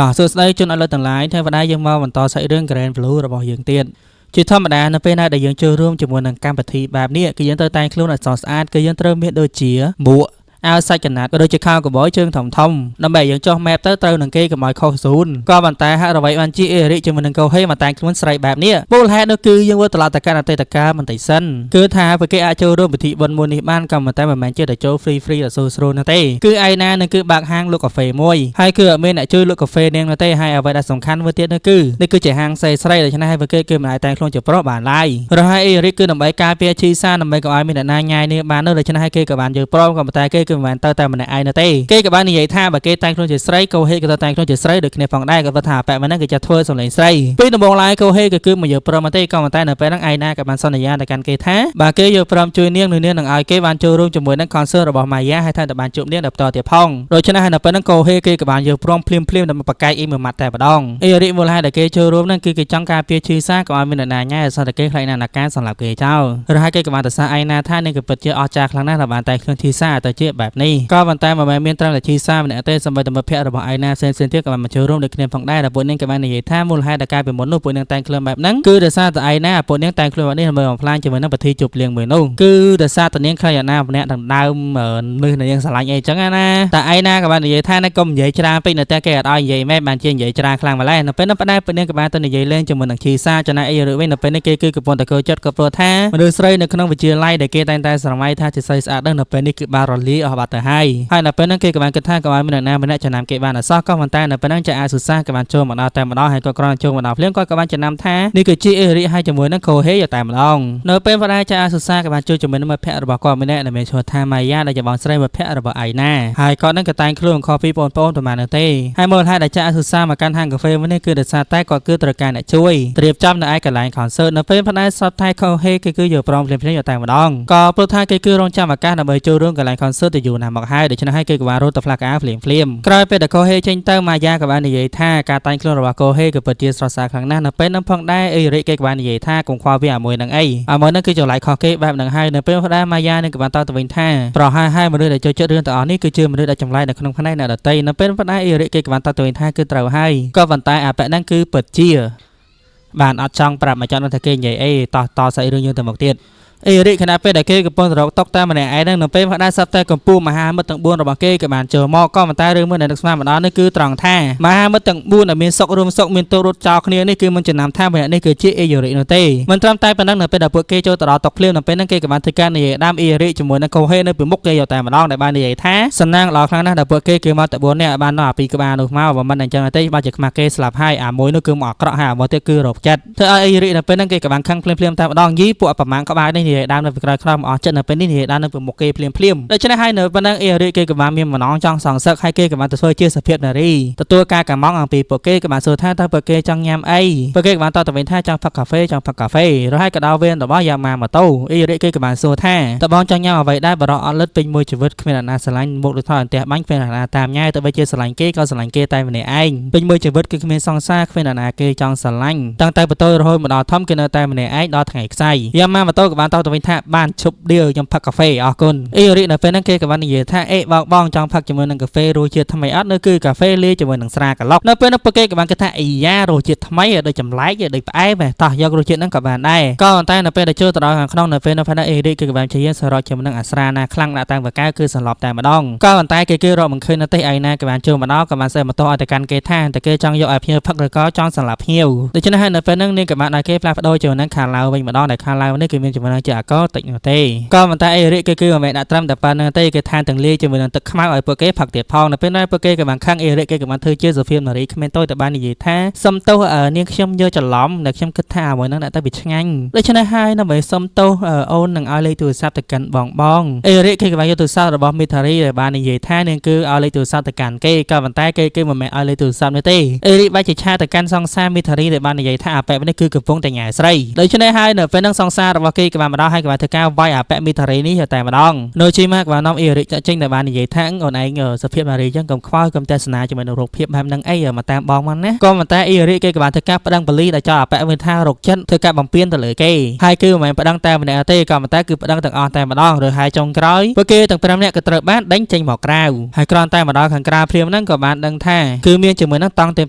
តោះសួស្តីជនអត់លើទាំងឡាយទេវតាយើងមកបន្តសាច់រឿង Grand Blue របស់យើងទៀតជាធម្មតានៅពេលណាដែលយើងចូលរួមជាមួយនឹងកម្មវិធីបែបនេះគឺយើងត្រូវតែងខ្លួនឲ្យស្រស់ស្អាតគឺយើងត្រូវមានដូចជាមួកអាវសាច់កណាត់ក៏ដូចជាខោកបោយជើងធំធំដើម្បីឲ្យយើងចុះ map ទៅត្រូវនឹងគេកុំឲ្យខុសហ្សូនក៏ប៉ុន្តែហាក់អ្វីបានជាអេរិជាមួយនឹងកូហេមកតែងខ្លួនស្រីបែបនេះមូលហេតុនោះគឺយើងវិលត្រឡប់ទៅកាន់អតីតកាលបន្តិចសិនគឺថាពួកគេអាចចូលរួមពិធីបុណ្យមួយនេះបានក៏ប៉ុន្តែមិនមែនជាតែចូល free free ដល់ស្រួលៗនោះទេគឺឯណានឹងគឺបើកហាងលក់កាហ្វេមួយហើយគឺអត់មានអ្នកជួយលក់កាហ្វេនាងនោះទេហើយអ្វីដែលសំខាន់មួយទៀតនោះគឺនេះគឺជាហាងស្រីស្រីដូច្នេះហើយពួកគេគឺមិនអាចតែងខ្លួនជាប្រុសបានឡើយរហ័សអេរិគឺដើម្បីការពារឈីសាដើម្បីកុំឲ្យមានអ្នកណាញ៉ាយនេះបាននោះដូច្នេះហើយគេក៏បានយល់ព្រមក៏ប៉ុន្តែគេគឺមិនមែនទៅតែម្នាក់ឯងនោះទេគេក៏បាននិយាយថាបើគេតែងខ្លួនជាស្រីកូហេក៏ទៅតែងខ្លួនជាស្រីដូចគ្នាផងដែរក៏គាត់ថាប៉ែមិនហ្នឹងគេจะធ្វើសម្លេងស្រីពីដំបូងឡើយកូហេក៏គឺមិនយល់ព្រមទេក៏ប៉ុន្តែនៅពេលហ្នឹងឯណាក៏បានសន្យាទៅកាន់គេថាបើគេយល់ព្រមជួយនាងនោះនាងនឹងឲ្យគេបានចូលរួមជាមួយនឹង concert របស់ម៉ាយ៉ាហើយថែមតែបានជួបនាងដល់បន្តទៀតផងដូច្នេះហើយនៅពេលហ្នឹងកូហេគេក៏បានយល់ព្រមភ្លាមភ្លាមដើម្បីបកកែអ៊ីមួយម៉ាត់តែម្ដងអេរិមូលហេតុដែលគេចូលរួមហ្នឹងគឺគេចង់ការពារឈឺសាកុំឲ្យមានអ្នកណាញ៉ែឲ្យសោះតែគេខ្លាចណាការសម្រាប់គេចោលរហ័សគេក៏បានទៅសារឯណាថានាងក៏ពិតជាអស្ចារ្យខ្លាំងណាស់ដែលបានតែខ្លួនឈឺសាទៅជាបែបនេះក៏ប៉ុន្តែមិនមែនមានត្រឹមតែឈឺសាម្នាក់ទេសូម្បីតែមិត្តភ័ក្តិរបស់ឯណាផ្សេងៗទៀតក៏បានមកចូលរួមដូចគ្នាផងដែរដែលពួកនាងក៏បាននិយាយថាមូលហេតុដែលកាលពីមុននោះពួកនាងតែងខ្លួនបែបហ្នឹងគឺដោយសារតែឯណាពួកនាងតែងខ្លួនបែបនេះដើម្បីបំផ្លាញជាមួយនឹងពិធីជប់លៀងមួយនោះគឺដោយសារតែនាងខ្លាចឯណាម្នាក់ដណ្ដើមមនុស្សនាងស្រឡាញ់អីចឹងណាតែឯណាក៏បាននិយាយថាណែកុំនិយាយច្រើនពេកនៅតែគេអត់ឲ្យនិយាយមែនបានជានិយាយច្រើនខ្លាំងម្ល៉េះនៅពេលនោះផ្ដែពួកនាងក៏បានទៅនិយាយលេងជាមួយនឹងឈីសាចំណែកអីឬវិញនៅពេលនេះគេគឺកំពុងតែកោចិត្តក៏ព្រោះថាមនុស្សស្រីនៅក្នុងវិទ្យាល័យដែលគេតែងតែស្រមៃថាជាស្រីស្អាតដឹងនៅពេលនេះគឺបានរលាយអស់បាត់ទៅហើយហើយនៅពេលហ្នឹងគេក៏បានគិតថាក៏ឲ្យមានអ្នកណាម្នាក់ចំណាំគេបានអសោះក៏ប៉ុន្តែនៅពេលហ្នឹងចាអាសុសាក៏បានចូលមកដល់តែម្ដងហើយក៏គ្រាន់តែចូលមកដល់ភ្លាមគាត់ក៏បានចំណាំថានេះគឺជាអេរិហើយជាមួយនឹងកូហេតែម្ដងនៅពេលផ្ដែចាអាសុសាក៏បានជួយជាមួយនឹងមិត្តភ័ក្តិរបស់គាត់ម្នាក់ដែលមានឈ្មោះថាម៉ាយ៉ាដែលជាបងស្រីមិត្តភ័ក្តិរបស់ឯណាហើយគាត់នឹងក៏តែងខ្លួនខុសពីបងប្អូនប្រហែលនោះទេហើយមូលហេតុដែលចាអាសុសាមកកាន់ហាងកាហ្វេមួយនេះគឺដោយសារតែគាត់គឺត្រូវការអ្នកជួយត្រៀមចំនៅឯកន្លែង concert នៅពេលផ្ដែសតថៃខូហេគេគឺយកព្រមភ្លាមៗយកតែម្ដងក៏ព្រោះថាគេគឺរងចាំឱកាសដើម្បីចូលរួមកន្លែង concert ទៅយូរណាស់មកហើយដូច្នេះហើយគេក៏បានរត់ទៅផ្លាស់កៅអៅភ្លាមភ្លាមក្រោយពេលដែលកូហេចេញទៅម៉ាយ៉ាក៏បាននិយាយថាការតែងខ្លួនរបស់កូហេក៏ពិតជាស្រស់ស្អាតខ្លាំងណាស់នៅពេលនោះផងដែរអេរិកគេក៏បាននិយាយថាកុំខ្វល់វាអាមួយនឹងអីអាមួយនឹងគឺចម្លែកខុសគេបែបនឹងហើយនៅពេលផ្ដែម៉ាយ៉ានឹងក៏បានតបទៅវិញថាប្រហែលហើយមនុស្សដែលចូលចិត្តរឿងទាំងអស់នេះគឺជាមនុស្សដែលចម្លែកនៅក្នុងផ្នែកអ្នកដទៃនៅពេលផ្ដែអេរិកគេក៏បានតបទៅវិញថាគឺត្រូវហើយក៏ប៉ុន្តែអាប៉ែហ្នឹងគឺពិតជាបានអត់ចង់ប្រាប់មកចង់នឹងថាគេនិយាយអីតោះតសាច់រឿងយើងទៅមុខទៀតអេរិខណៈពេលដែលគេកំពុងទៅរកតុកតាមម្នាក់ឯងហ្នឹងនៅពេលផ្ដាសប្តែកម្ពូលមហាមិត្តទាំង4របស់គេក៏បានចូលមកក៏ប៉ុន្តែរឿងមួយដែលនឹកស្មានម្ដងនេះគឺត្រង់ថាមហាមិត្តទាំង4ដែលមានសុខរួមសុខមានទុក្ខរត់ចោលគ្នានេះគឺមិនចំណាំថាម្នាក់នេះគឺជាអេយរិនោះទេមិនត្រឹមតែប៉ុណ្ណឹងនៅពេលដែលពួកគេចូលទៅដល់តុកភ្លាមនៅពេលហ្នឹងគេក៏បានធ្វើការនិយាយដើមអេរិជាមួយនឹងកូហេនៅពីមុខគេយកតែម្ដងដែលបាននិយាយថាសំណាងល្អខ្លាំងណាស់ដែលពួកគេគឺមកតែ4នាក់បានដល់អាពីរក្បាលនោះមកបើមិនអញ្ចឹងទេបើជាខ្មាស់គេស្លាប់ហើយអាមួយនោះគឺមកអាក្រក់ហើយអាមួយទៀតគឺរោគចិត្តធ្វើឲ្យអេរិនៅពេលហ្នឹងគេក៏បានខឹងភ្លាមៗតែម្ដងយីពួកប្រមាណក្បាលនេះនិយាយដើមនៅពីក្រោយខ្នងមកអស់ចិត្តនៅពេលនេះនិយាយដើមនៅពីមុខគេភ្លាមភ្លាមដូច្នេះហើយនៅពេលហ្នឹងអេរិគេក៏បានមានបំណងចង់សងសឹកហើយគេក៏បានទៅធ្វើជាសភាពនារីទទួលការកម្មងអំពីពួកគេក៏បានសួរថាតើពួកគេចង់ញ៉ាំអីពួកគេក៏បានតបទៅវិញថាចង់ផឹកកាហ្វេចង់ផឹកកាហ្វេរហ័សក៏ដល់វេនរបស់យ៉ាម៉ាម៉ូតូអេរិគេក៏បានសួរថាតើបងចង់ញ៉ាំអ្វីដែរបរោះអត់លិតពេញមួយជីវិតគ្មានអ្នកណាស្រឡាញ់មុខដូចថយអន្ទះបាញ់គ្មានអ្នកណាតាមញ៉ែទៅបីជាស្រឡាញ់គេក៏ស្រឡាញ់គេតែម្នាក់ឯងពេញមួយជីវិតគឺគ្មានសង្សារគ្មានអ្នកណាគេចង់ស្រឡាញ់តាំងតែបតូចរហូតមកដល់ធំគេនៅតែម្នាក់ឯងដល់ថ្ងៃខ្សែយ៉ាម៉ាម៉ូតូក៏បានតបទៅវិញថាបានឈប់ដៀលខ្ញុំផឹកកាហ្វេអរគុណអេរិនៅពេលហ្នឹងគេក៏បាននិយាយថាអេបងបងចង់ផឹកជាមួយនឹងកាហ្វេរសជាតិថ្មីអត់នៅគឺកាហ្វេលាយជាមួយនឹងស្រាក្លុកនៅពេលនោះពួកគេក៏បានគិតថាអីយ៉ារសជាតិថ្មីដូចចម្លែកដូចផ្អែមតោះយករសជាតិហ្នឹងក៏បានដែរក៏ប៉ុន្តែនៅពេលដែលចូលទៅដល់ខាងក្នុងនៅពេលនោះផាណាអេរិគឺក៏បានព្យាយាមសរោចជាមួយនឹងអាស្រាណាខ្លាំងដាក់តាមបកែគឺសន្លប់តែម្ដងក៏ប៉ុន្តែគេគឺរកមិនឃើញនៅទេឯណាក៏បានចូលមកដល់ក៏បានសេម៉ូតូឲ្យទៅកាន់គេថាតែគេចង់យកឲ្យភ្ញៀវផឹកឬក៏ចង់សម្លាប់ភ្ញៀវដូច្នេះហើយនៅពេលហ្នឹងនាងក៏បានឲ្យគេផ្លាស់ប្ដូរជាមួយនឹងខាឡៅវិញម្ដងដែលខាឡៅនេះគឺមានជាមួយនឹងជាអាកុលតិចនោះទេក៏ប៉ុន្តែអេរិគេគឺមិនមែនដាក់ត្រឹមតែប៉ុណ្្នឹងទេគេថែមទាំងលាយជាមួយនឹងទឹកខ្មៅឲ្យពួកគេផឹកទៀតផងនៅពេលនោះពួកគេក៏បានខឹងអេរិគេក៏បានធ្វើជាសុភាពនារីគ្មានតូចតែបាននិយាយថាសុំទោសនាងខ្ញុំយកច្រឡំដែលខ្ញុំគិតថាមួយហ្នឹងដាក់ទៅវាឆ្ងាញ់ដូច្នេះហើយដើម្បីសុំទោសអូននឹងឲ្យលេខទូរស័ព្ទទៅកាន់បងបងអេរិគេក៏បានយកទូរស័ព្ទរបស់មីថារីដែលបាននិយាយថានាងគឺឲ្យលេខទូរស័ព្ទទៅកាន់គេក៏ប៉ុន្តែគេគឺមិនមែនឲ្យលេខទូរស័ព្ទនេះទេអេរិបែរជាឆាទៅកាន់សង្សារមីថារីដែលបាននិយាយថាអាប៉ែនេះគឺកំពុងតែញ៉ែស្រីដូច្នេះហើយនៅពេលហ្នឹងសង្សាររបស់គេក៏បាន ម្ដងហើយក៏បានធ្វើការវាយអាពាក់មីតារីនេះតែម្ដងណូជីម៉ាក៏បាននាំអ៊ីរិចាក់ចេញដែលបាននិយាយថាអូនឯងសភាពនារីចឹងកុំខ្វល់កុំទស្សនាជាមួយនឹងរូបភាពបែបហ្នឹងអីមកតាមបងមកណាក៏ប៉ុន្តែអ៊ីរិគេក៏បានធ្វើការប្តឹងប៉ូលីសដែលចោទអាពាក់វិញថារកចិត្តធ្វើការបំពេញទៅលើគេហើយគឺមិនមែនប្តឹងតែម្នាក់ទេក៏ប៉ុន្តែគឺប្តឹងទាំងអស់តែម្ដងឬហើយចុងក្រោយពួកគេទាំង5នាក់ក៏ត្រូវបានដេញចេញមកក្រៅហើយគ្រាន់តែមកដល់ខាងក្រៅភ្លាមហ្នឹងក៏បានដឹងថាគឺមានជាមួយនឹងតង់ទី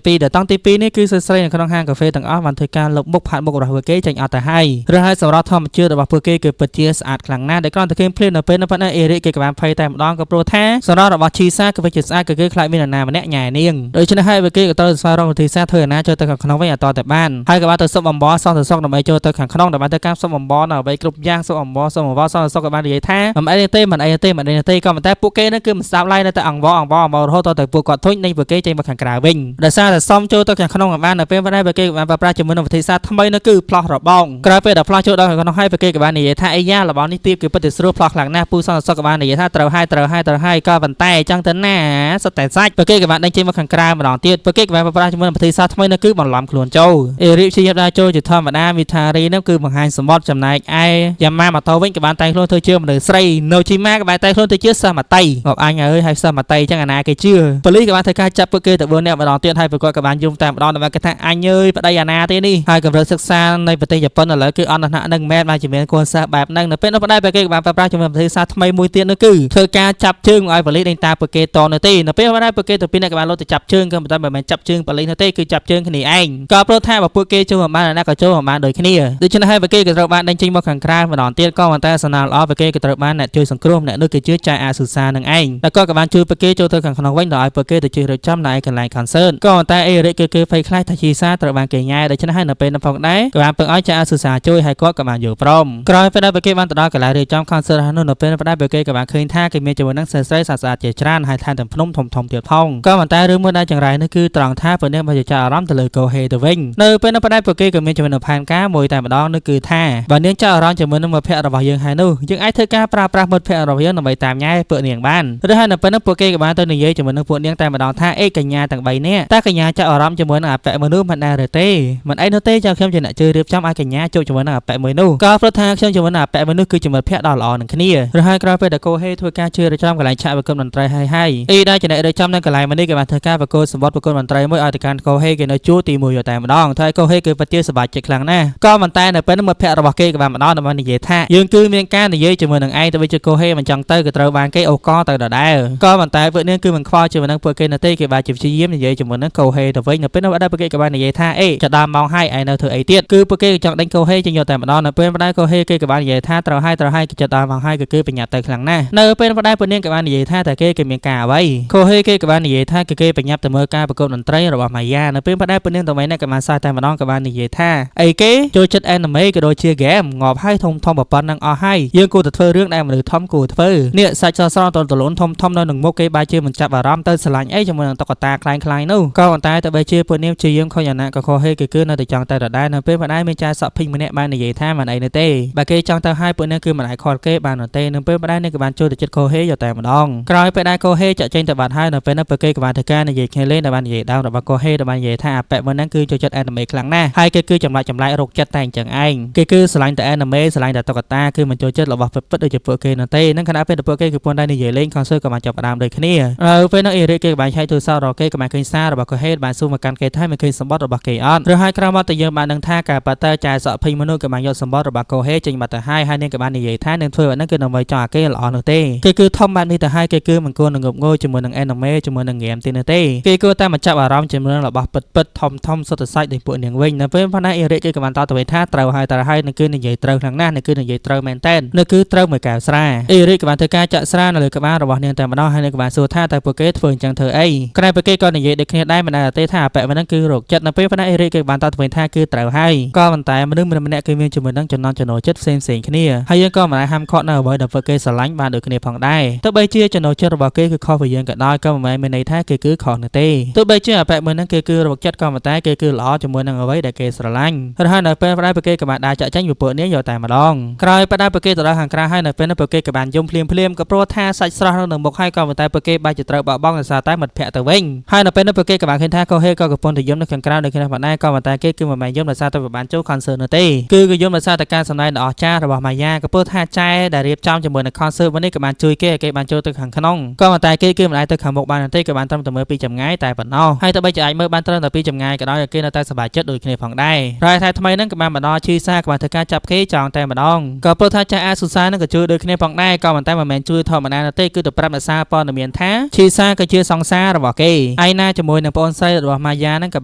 2ដែលតង់ទី2នេះគឺស្រីៗនៅក្នុងហាងកាហ្វេទាំងអស់បានធ្វើការលុបមុខផាត់មុខរបស់ពួកគេចេញអត់ទៅហើយឬហើយសម្រាប់ធម្មជាតិរបស់ពួកគេគឺពិតជាស្អាតខ្លាំងណាស់ដែលគ្រាន់តែឃើញភ្លាមនៅពេលនោះប៉ុណ្ណាអេរិកគេក៏បានភ័យតែម្ដងក៏ព្រោះថាសម្រាប់របស់ឈីសាគឺពិតជាស្អាតគឺគេខ្លាចមាននរណាម្នាក់ញ៉ែនាងដូច្នេះហើយពួកគេក៏ត្រូវស្វែងរកវិធីសាស្ត្រធ្វើឯណាចូលទៅខាងក្នុងវិញឲ្យតតែបានហើយក៏បានទៅសុំអំបរសងទៅសុកដើម្បីចូលទៅខាងក្នុងដើម្បីទៅការសុំអំបរនៅអ្វីគ្រប់យ៉ាងសុំអំបរសុំអំបរសងទៅសុកក៏បាននិយាយថាមិនអីទេមិនអីទេមិនអីទេក៏ប៉ុន្តែពួកគេនឹងគឺមិនស្ដាប់ឡើយនៅតែអង្វរអង្វរអង្វររហូតដល់ទៅពួកគាត់ធុញដេញពួកគេចេញមកខាងក្រៅវិញដោយសារតែសុំចូលទៅខាងក្នុងបាននៅពេលប៉ុន្តែពួកគេបានប្រើប្រាស់ជាមួយនឹងវិធីសាស្ត្រថ្មីនោះគឺផ្លោះរបងក្រោយពេលដែលផ្លោះចូលដល់ខាងក្នុងហើយពួកគេក៏បាននិយាយថាអីយ៉ារបស់នេះទៀបគឺពិតជាស្រួលផ្លោះខ្លាំងណាស់ពូសន្តិសុខក៏បាននិយាយថាត្រូវហើយត្រូវហើយត្រូវហើយក៏ប៉ុន្តែចង់ទៅណាសុទ្ធតែសាច់ពួកគេក៏បានដេញចេញមកខាងក្រៅម្ដងទៀតពួកគេក៏បានប្រើប្រាស់ជាមួយនឹងវិធីសាស្ត្រថ្មីនោះគឺបន្លំខ្លួនចូលអេរីព្យាយាមដើរចូលជាធម្មតាមីថារីនោះគឺបង្ហាញសម្បត្តិចំណែកឯយ៉ាម៉ាម៉ាតូវិញក៏បានតែងខ្លួនធ្វើជាមនុស្សស្រីណូជីម៉ាក៏បានតែងខ្លួនទៅជាសិស្សមតីងាប់អញអើយហើយសិស្សមតីចឹងអាណាគេជឿប៉ូលីសក៏បានធ្វើការចាប់ពួកគេទៅ4នាក់ម្ដងទៀតហើយពួកគាត់ក៏បានយំតែម្ដងដើម្បីគេថាអញអើយប្តីអាណាទេនេះហើយកម្រិតសិក្សានៃប្រទេសជប៉ុនឥឡូវគឺអន្តរថ្នាក់នឹងមែនបានជាមានកូនសិស្សបែបហ្នឹងនៅពេលនោះប្តីពួកគេក៏បានប្រើប្រាស់ជាមួយវិធីសាស្ត្រថ្មីមួយទៀតនោះគឺធ្វើការចាប់ជើងឲ្យប៉ូលីសដេញតាមពួកគេតនៅទេនៅពេលប្តីពួកគេទៅពីរនាក់ក៏បានលោតទៅចាប់ជើងក៏ប៉ុន្តែមិនមែនចាប់ជើងប៉ូលីសនោះទេគឺចាប់ជើងគ្នាឯងក៏ព្រោះថាបើពួកគេចូលមកបានណាក៏ចូលមកបានដូចគ្នាដូច្នេះហើយពួកគេក៏ត្រូវបានដេញចេញមកខាងក្រៅម្ដងទៀតក៏ប៉ុន្តែសំណាងល្អពួកគេក៏ត្រូវបានអ្នកជួយសង្គ្រោះម្នាក់នោះគឺជាចៅអាស៊ូសានឹងឯងតែគាត់ក៏បានជួយពួកគេចូលទៅខាងក្នុងវិញដោយឲ្យពួកគេទៅជួយរៀបចំនៅឯកន្លែង concert ក៏ប៉ុន្តែអេរិកគឺគេភ័យខ្លាចថាជីសាត្រូវបានគេញ៉ែដូច្នេះហើយនៅពេលនោះផងដែរក៏បានពឹងឲ្យចៅអាស៊ូសាជួយហើយគាត់ក៏បានយល់ព្រមក្រោយពេលដែលពួកគេបានទៅដល់កន្លែងរៀបចំ concert ហើយនោះនៅពេលនោះដែរពួកគេក៏បានឃើញថាគេមានជាមួយនឹងស្រីស្រីស្អាតៗជាច្រើនហើយថែមទាំងភ្នំធំធំទៀតផងក៏ប៉ុន្តែរឿងមួយដែលចង្រៃនោះគឺត្រង់ថាពួកនាងបានចាប់អារម្មណ៍ទៅលើកូហេទៅវិញនៅពេលនោះដែរពួកគេក៏មានជាមួយនឹងផែនការមួយតែម្ដងនោះគឺថាបើនាងចាប់អារម្មណ៍ជាមួយនឹងមិត្តភ័ក្តិរបស់យើងហើយនោះយើងអាចធ្វើការប្រើប្រាស់មិត្តភ័ក្តិរបស់យើងដើម្បីតាមញ៉ែពួកនាងបានឬហើយនៅពេលនោះពួកគេក៏បានទៅនិយាយជាមួយនឹងពួកនាងតែម្ដងថាអេកញ្ញាទាំង3នាក់តើកញ្ញាចាប់អារម្មណ៍ជាមួយនឹងអាប៉ែមនុស្សមិនដែរឬទេមិនអីនោះទេចាំខ្ញុំជាអ្នកជួយរៀបចំឲ្យកញ្ញាជួបជាមួយនឹងអាប៉ែមួយនោះក៏ព្រោះថាខ្ញុំជាមួយនឹងអាប៉ែមួយនោះគឺជាមិត្តភ័ក្តិដ៏ល្អនឹងគ្នាឬហើយក្រោយពេលដែលកូហេធ្វើការជួយរៀបចំកន្លែងឆាកប្រគំតន្ត្រីហើយហើយអ៊ីដែលជាអ្នករៀបចំនៅកន្លែងមួយនេះក៏បានធ្វើការប្រគល់សម្បត្តិប្រគល់តន្ត្រីមួយឲ្យទៅកាន់កូហេគេនៅជួរទី1យកតែម្ដងធ្វើឲ្យកូហេគឺពិតជាសប្បាយចិត្តខ្លាំងណាស់ក៏ប៉ុន្តែនៅពេលនោះមិត្តភ័ក្តិរបស់គេក៏បានម្ដងដើម្បីនិយាយថាយើងគឺមានការនិយាយជាមួយនឹងឯងទៅវិញជាកូហេមិនចង់ទៅក៏ត្រូវបានគេអូកទៅដដែលក៏ប៉ុន្តែពួកនាងគឺមិនខ្វល់ជាមួយនឹងពួកគេនោះទេគេបានជាព្យាយាមនិយាយជាមួយនឹងកូហេទៅវិញនៅពេលនោះដែរពួកគេក៏បាននិយាយថាអេจะដល់ម៉ោងហើយឯងនៅធ្វើអីទៀតគឺពួកគេចង់ដេញកូហេចេញយកតែម្ដងនៅពេលម្ដងកូហេគេក៏បាននិយាយថាត្រូវហើយត្រូវហើយគេจะដល់ម៉ោងហើយក៏គឺប្រញាប់ទៅខ្លាំងណាស់នៅពេលម្ដងពួកនាងក៏បាននិយាយថាតែគេគេមានការអ្វីកូហេគេក៏បាននិយាយថាគេគេប្រញាប់ទៅមើលការប្រកួតតន្ត្រីរបស់ម៉ាយ៉ានៅពេលម្ដងពួកនាងទាំងបីនាក់ក៏បានសើចតែម្ដងក៏បាននិយាយថាអីគេចូលចិត្តអេនីមេក៏ដូចជាហ្គេមងាប់ហើយធំធំប៉ុណ្ណឹងអស់ហើយយើងគួរតែធ្វើរឿងដែលមនុស្សធំគួរធ្វើនេះសាច់សស្រស់តលូនធំធំនៅនឹងមុខគេបែរជាមិនចាប់អារម្មណ៍ទៅស្រឡាញ់អីជាមួយនឹងតុក្កតាខ្លាំងខ្លាំងនោះក៏ប៉ុន្តែទៅបីជាពួកនាងព្យាយាមខុសយ៉ាងណាក៏ខុសហេគេគឺនៅតែចង់តែដដែលនៅពេលម្ដាយមានចែសក់ភីងម្នាក់បាននិយាយថាមិនអីនោះទេបើគេចង់ទៅហើយពួកនាងគឺមិនអាចខលគេបាននោះទេនៅពេលម្ដាយនាងក៏បានចូលទៅចិត្តខុសហេយកតែម្ដងក្រោយពេលដែលខុសហេចាក់ចេញទៅបាត់ហើយនៅពេលនោះពួកគេក៏បានធ្វើការនិយាយគ្នាលេងដែលបាននិយាយដើមរបស់ខុសហេដែលបាននិយាយថាអាប៉ែមួយហ្នឹងគឺចូលចិត្តអេនីមេខ្លាំងណាស់ហើយគេគឺចម្លែកចម្លែករោគចិត្តតែអញ្ចឹងឯងគេគឺស្រឡាញ់តែអេនីមេស្រឡាញ់តែតុក្កតាគឺមិនចូលចិត្តរបស់ពិតពិតដូចជាពួកគេនោះទេនឹងខណៈពេលពួកគេគឺពន់តែនិយាយលេង concert ក៏បានចាប់ផ្ដើមដូចគ្នានៅពេលនោះអេរិកគេក៏បានឆែកទូរស័ព្ទរបស់គេក៏បានឃើញសាររបស់កូហេបានសួរមកកាន់គេថាមិនឃើញសម្បត្តិរបស់គេអត់ឬហើយក្រោយមកតែយើងបានដឹងថាការប៉ាតើចែសក់ភីមនុស្សក៏បានយកសម្បត្តិរបស់កូហេចេញមកទៅហើយហើយនាងក៏បាននិយាយថានឹងធ្វើអាហ្នឹងគឺដើម្បីចង់ឲ្យគេល្អនោះទេគេគឺធំបែបនេះទៅហើយគេគឺមិនគួរនឹងងប់ងល់ជាមួយនឹងអេនីមេជាមួយនឹងហ្គេមទេនោះទេគេគួរតែមកចាប់អារម្មណ៍ជាមួយនឹងរបស់ពិតពិតធំធំសុទ្ធតែសាច់ដូចពួកនាងវិញនៅពេលផាណាអេរិកគេក៏បានតបទៅវិញថាត្រូវហើយត្រូវហើយនឹងគឺនិយាយត្រូវខ្លាំងណាស់នឹងគឺនិយាយត្រូវមែនតើនឹងគឺត្រូវមួយកែវស្រាអេរិកក៏បានធ្វើការចាក់ស្រានៅលើក្បាលរបស់នាងតែម្ដងហើយនាងក៏បានសួរថាតើពួកគេធ្វើអញ្ចឹងធ្វើអីក្រែពួកគេក៏និយាយដូចគ្នាដែរមិនដែលទេថាអាប៉ែហ្នឹងគឺរោគចិត្តនៅពេលផាណាអេរិកគេបានតបទៅវិញថាគឺត្រូវហើយក៏ប៉ុន្តែមនុស្សម្នាក់ៗគឺមានជាមួយនឹងចំណង់ចំណូលចិត្តផ្សេងផ្សេងគ្នាហើយយើងក៏មិនអាចហាមឃាត់នៅអ្វីដែលពួកគេស្រឡាញ់បានដូចគ្នាផងដែរទោះបីជាចំណូលចិត្តរបស់គេគឺខុសពីយើងក៏ដោយក៏មិនមែនមានន័យថាគេគឺខុសនោះទេទោះបីជាអាប៉ែមួយហ្នឹងគេគឺរោគចិត្តក៏ប៉ុន្តែគេគឺល្អជាមួយនឹងអ្វីដែលគេស្រឡាញ់រហូតនៅពេលផ្ដៅពួកគេក៏បានដើរចាក់ចេញពីពួកនេះយកតែម្ដងក្រោយផ្ដៅពួកគេទៅដល់ខាងក្រៅហើយនៅពេលនោះពួកគេក៏បានយំភ្លាមភ្លាមក៏ព្រោះថាសាច់ស្រស់នៅនឹងមុខហើយក៏ប៉ុន្តែពួកគេបែរជាត្រូវបោះបង់ដោយសារតែមិត្តភ័ក្តិទៅវិញហើយនៅពេលនោះពួកគេក៏បានឃើញថាកូហេក៏កំពុងតែយំនៅខាងក្រៅនៅក្នុងបណ្ដាក៏ប៉ុន្តែគេគឺមិនមែនយំដោយសារតែបានចូល concert នោះទេគឺគេយំដោយសារតែការសម្ដែង ដ៏អស្ចារ្យរបស់ម៉ាយ៉ាក៏ព្រោះថាចែដែលរៀបចំជាមួយនឹង concert មួយនេះក៏បានជួយគេឲ្យគេបានចូលទៅខាងក្នុងក៏ប៉ុន្តែគេគឺមិនអាចទៅខាងមុខបានទេក៏បានត្រឹមតែមើលពីចម្ងាយតែប៉ុណ្ណោះហើយទោះបីជាអាចមើលបានត្រឹមតែពីចម្ងាយក៏ដោយគេនៅតែសប្បាយចិត្តដូចគ្នាផងដែរហើយថែថ្មីហ្នឹងក៏បានមកដល់ឈីសាក៏បានធ្វើការចាប់គេចង់តែម្ដងក៏ព្រោះថាចាស់អាស៊ូសាហ្នឹងក៏ជួយដូចគ្នាផងដែរក៏ប៉ុន្តែមិនមែនជួយធម្មតានោះទេគឺទៅប្រាប់អ្នកសារព័ត៌មានថាឈីសាគឺជាសង្សាររបស់គេឯណាជាមួយនឹងប្អូនស្រីរបស់ម៉ាយ៉ាហ្នឹងក៏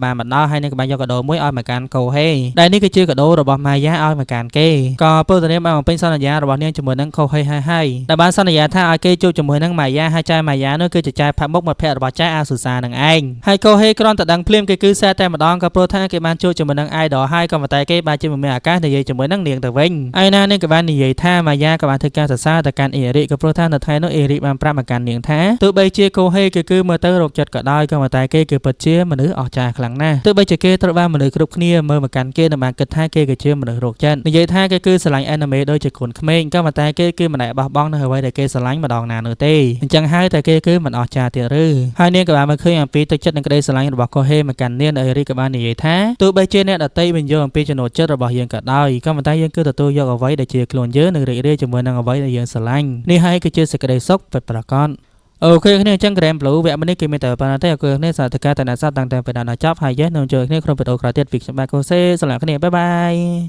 បានមកដល់ហើយនឹងក៏បានយកកាដូមួយឲ្យមកកាន់កូហេដែលនេះគឺជាកាដូរបស់ម៉ាយ៉ាឲ្យមកកាន់គេក៏ពលតនាបានបំពេញសន្យារបស់នាងជាមួយនឹងកូហេហើយហើយដែលបានសន្យាថាឲ្យគេជួបជាមួយនឹងម៉ាយ៉ាហើយចែម៉ាយ៉ានោះគឺជាចែផាក់មុខមិត្តភ័ក្តិរបស់ចែអាស៊ូសានឹងឯងហើយកូហេគ្រាន់តែដឹងភ្លាមគេគឺសែតែម្ដងក៏ព្រោះថាគេបានជួបជាមួយនឹង idol ហើយក៏ប៉ុន្តែគេបានជាមិនមានឱកាសនិយាយជាមួយនឹងនាងទៅវិញឯណានាងក៏បាននិយាយថាម៉ាយ៉ាក៏បានធ្វើការសរសើរទៅកាន់អេរិក៏ព្រោះថានៅថ្ងៃនោះអេរិបានប្រាប់មកកាន់នាងថាទោះបីជាកូហេគេគឺមើលទៅរកចិត្តក៏ដោយក៏ប៉ុន្តែគេគឺពិតជាមនុស្សអស្ចារ្យខ្លាំងណាស់ទោះបីជាគេត្រូវបានមនុស្សគ្រប់គ្នាមើលមកកាន់គេនិងបានគិតថាគេគឺជាមនុស្សរោគចិត្តនិយាយថាគេគឺស្រឡាញ់ anime ដូចជាកូនក្មេងក៏ប៉ុន្តែគេគឺមិនដែលបោះបង់នៅអ្វីដែលគេស្រឡាញ់ម្ដងណានោះទេអញ្ចឹងហើយតែគេគឺមិនអស្ចារ្យទៀតឬហើយនាងក៏បានមើលឃើញអំពីទឹកចិត្តនិងក្តីស្រឡាញ់របស់កូហេមកកាន់នាងអេរិក៏បាននិយាយថាទោះបីជាអ្នកដទៃមិនយល់អំពីចំណូលចិត្តរបស់យើងក៏ដោយក៏ប៉ុន្តែយើងគឺទទួលយកអ្វីដែលជាខ្លួនយើងនិងរីករាយជាមួយនឹងអ្វីដែលយើងស្រឡាញ់នេះហើយគឺជាសេចក្តីសុខពិតប្រាកដ។ OK គ្នាអញ្ចឹង Grand Blue វគ្គនេះគេមានតែប៉ុណ្ណឹងទេអរគុណគ្នាសាធុការតាអ្នកសត្វតាំងតែពីដើមដល់ចប់ហើយយើងនឹងជួបគ្នាក្នុងវីដេអូក្រោយទៀតពីខ្ញុំបាទកូសេសម្រាប់គ្នាbye bye។